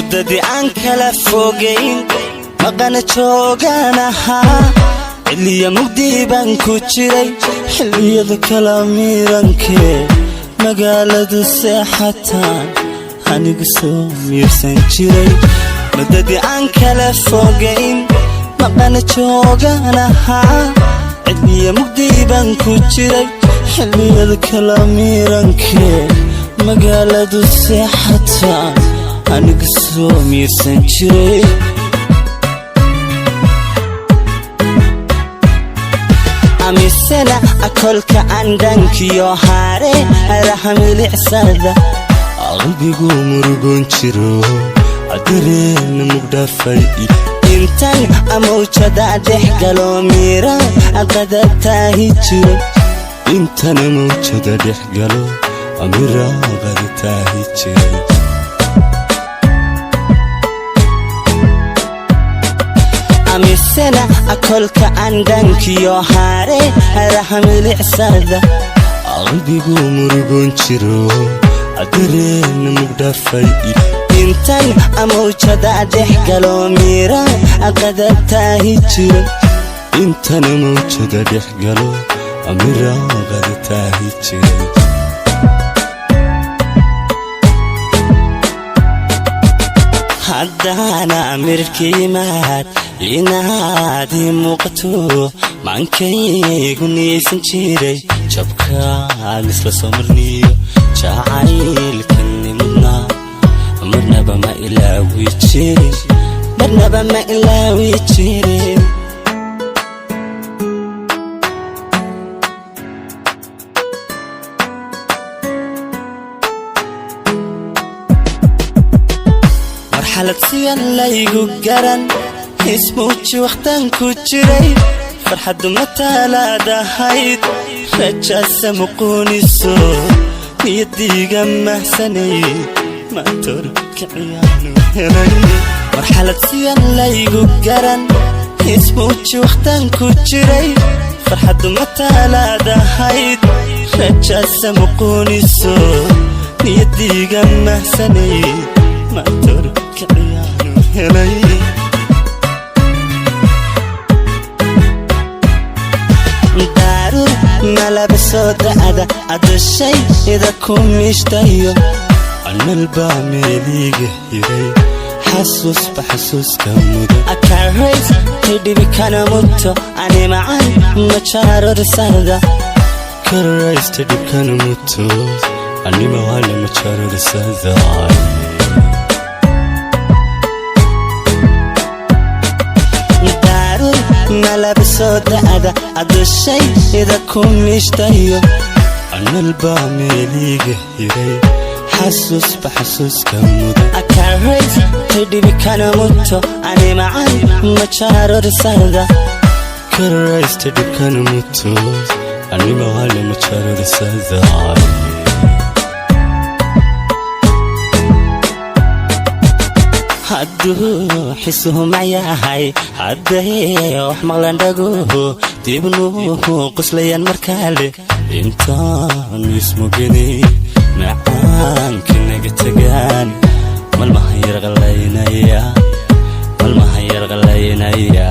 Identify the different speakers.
Speaker 1: Muddadii aan kala fogayn, maqana joogaan ahaa, xilliya mugdii baan ku jiray, xilliyada kala miirankee magaaladu seexataan anigu soo miirsan jiray. Muddadii aan kala fogayn, maqana joogaan ahaa, xilliya mugdii baan ku jiray, xilliyada kala miirankee magaaladu seexataan anigu soo miirsan jiray. Amisena akolka andhankiyo haare haraha milicsada,
Speaker 2: Qalbigu murugoon jiro, dareena mugdhaafay.
Speaker 1: Intan amawjada dhex galo, miira qadabtaahi jiray.
Speaker 2: Intana mawjada dhex galo, miraaqada taahi jiray.
Speaker 1: Amisena akolka andhankiyo haare haraha milicsada,
Speaker 2: Qalbigu murugoon jiro, dareena mugdhaafay.
Speaker 1: Intan amawjada dhex galo, miira qadabtaahi jiray.
Speaker 2: Intana mawjada dhex galo, miraaqada taahi jiray.
Speaker 1: Haddaana mirkiimaad inaad ii muuqato, maankaygu niyeysan jiray, jabkaan isla soo marniyo jacaylkani mudnaa, marnaba ma ilaawi jirin, marnaba ma ilaawi jirin. Marxalad siyan laygu garan, ismuuji wakhtaan ku jiray, farxaddu mataalaadahayd, rajaasa muquuniso niyadiiga mahsanay, matorkiciyaanu helay. Marxalad siyan laygu garan, ismuuji wakhtaan ku jiray, farxaddu mataalaadahayd, rajaasa muquuniso niyadiiga mahsanay, matorkiciyaanu helay. Daarur malaba soo da'da adushayda ku miishtayo.
Speaker 2: Analbaa meeliiga hiray, xasuusba xasuuska mudan.
Speaker 1: Akarays tidhibi kana mugto, ani macan majarorsada.
Speaker 2: Karaysta dhibkana muto, animaana majarorsada.
Speaker 1: Daarur malaba soo da'da adushayda ku miishtayo.
Speaker 2: Analbaa meeliiga hiray, xasuusba xasuuska mudan.
Speaker 1: Akarays tidhibi kana mugto, ani macan majarorsada.
Speaker 2: Karaysta dhibkana muto, animaana majarorsada.
Speaker 1: Hadduu xisuhu macyahay, hadday wax maqlan dhaguhu, dibnuhu qoslayaan markaale,
Speaker 2: Intaan ismuginay macaanka naga tagaan, malmahan yarqalaynaya, malmahan yarqalaynaya.